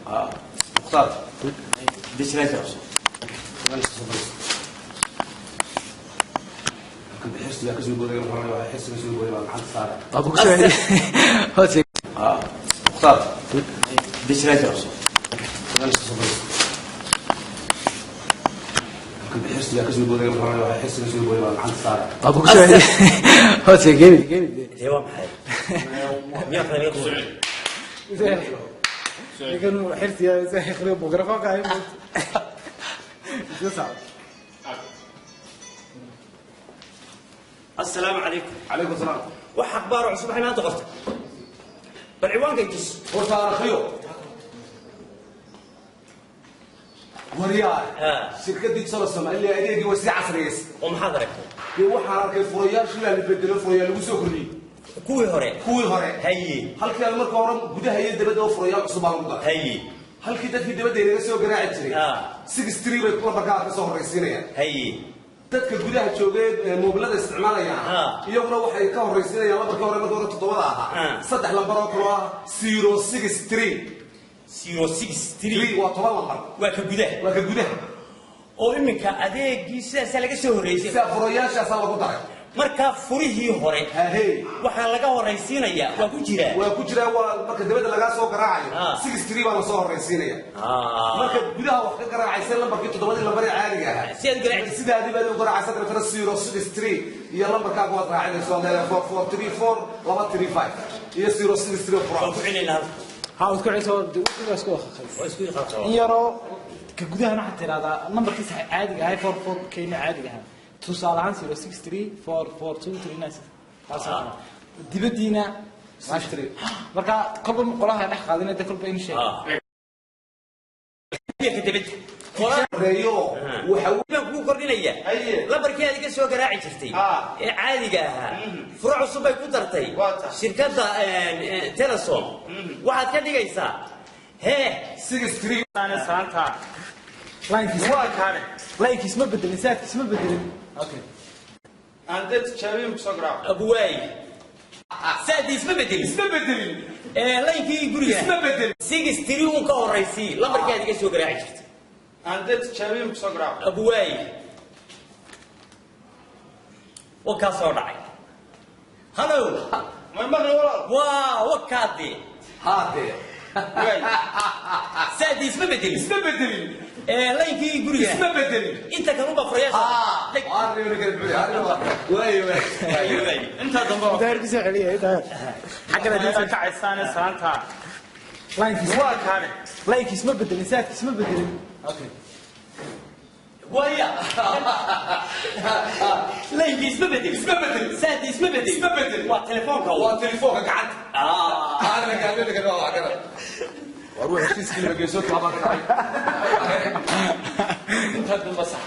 Mukhtaar, dejinaysa cusub. Xirsigaa kasoo gooday, xirsiga soo gooday baa gacanta saara. Mukhtaar, dejinaysa cusub. Xirsigaa kasoo gooday, xirsiga soo gooday baa gacanta saara. Dee waa maxay? Miyaa kale laga Assalaamu calaykum. Calaykum salaam. Wax akhbaar cusub waxay maanta qortay? Bal ciwaanka i tus. Horta aan akhriyo. Waryaal, shirkadii Telesom ilaa adeegii waa sii casriyeysay. Oo maxaad aragtay? Dee waxaan arkay furayaashii baa la bedelo, furayaal lagu soo kordhiyey. Kuwii hore? Kuwii hore. Haye. Halkii aan marka hore gudaha iyo dibadda oo furayaal cusub baa lagu daray. Haye. Halkii dadkii dibadda inaga soo garaaci jiray 63 bay kuwa barkaa ka soo horraysiinayaan. Haye. Dadka gudaha joogay ee moobilada isticmaalayaan iyaguna waxay ka horraysiinayaan lambarkii hore, marka hore 7 ahaa, 3 lambar oo kaloo ah 063. 063. Waa 10 lambar. Waa ka gudaha. Waa ka gudaha. Oo iminka adeegii sidaasaa laga soo horreysay. Sidaa furayaashaasaa lagu daray. Markaa furihii hore hahey waxaa laga horraysiinayaa waa ku jiraa. Waa ku jiraa. Waa marka dibadda lagaa soo garaacayo 63 baa lasoo horraysiinaya. Marka gudaha wax ka garaacaysa lambarkii 7dii lambar ee caadiga ahaa Si aad u garaacaysid. Sidaadii baad u garaacaysa, dabeetana 063 iyo lambarkaaga waad raacinaysa, waad leedahay 4 4 3 4 2 3 5 iyo 063 fura. Waan ku celinaynaa halka. Ha isku celiso, isku khasay. Waa isku qalqal. In yaroo ka gudahana waxaad tiraahdaa nambarkiisa caadiga ahay, 44 kayna caadiga ahaa, tusaale ahaan 063 4 4 2 3 9 6. Dibadiina 63. Marka kolba qolaha dhex qaadina de kolba in sheeg. Ka dibadda qolaa Horeeyo waxa baan kuu kordhinaya. Haye. Lambarkii aad iga soo garaaci jirtay ee caadiga ahaa furo cusub bay ku dartay Waa tahay. shirkadda Telesom. Waxaad ka dhigaysaa hee 63. Saanta. Linekiis Waa kaane. linekiis ma bedelin, saadkiis ma bedelin. Okay. Aan dad tijaabin ku soo garaaco. Abuwaay, saadii isma bedelin. Isma bedelin. Laynkii guriga Isma bedelin. 63 uun ka horaysii lambarkii aad iga soo garaaci jirtay. Aan dad tijaabin ku soo garaaco. Abuwaay, wakaa soo dhacay. Hallow. May maqli, walaal. Waa wakaadee. Haadee. Waay. Saadii isma bedelin. Isma bedelin. Laynkii guriga Isma bedelin. Inta kalunba furayaasha. Waay waay. Inta dambe waa Daahir kusoo celiya daahir xaggana. kacaysaan saanta. Linekiis Waa kaane. linekiis ma bedelin, saadkiis ma bedelin. Okay. Waya, laynkii isma bedelin. Isma bedelin. Saadii isma bedelin. Isma bedelin. Waa telefoonka. Waa telefoonka gacanta. War waa heshiiskii laba geesoodka baa ka dhacay. Inta dambe sax.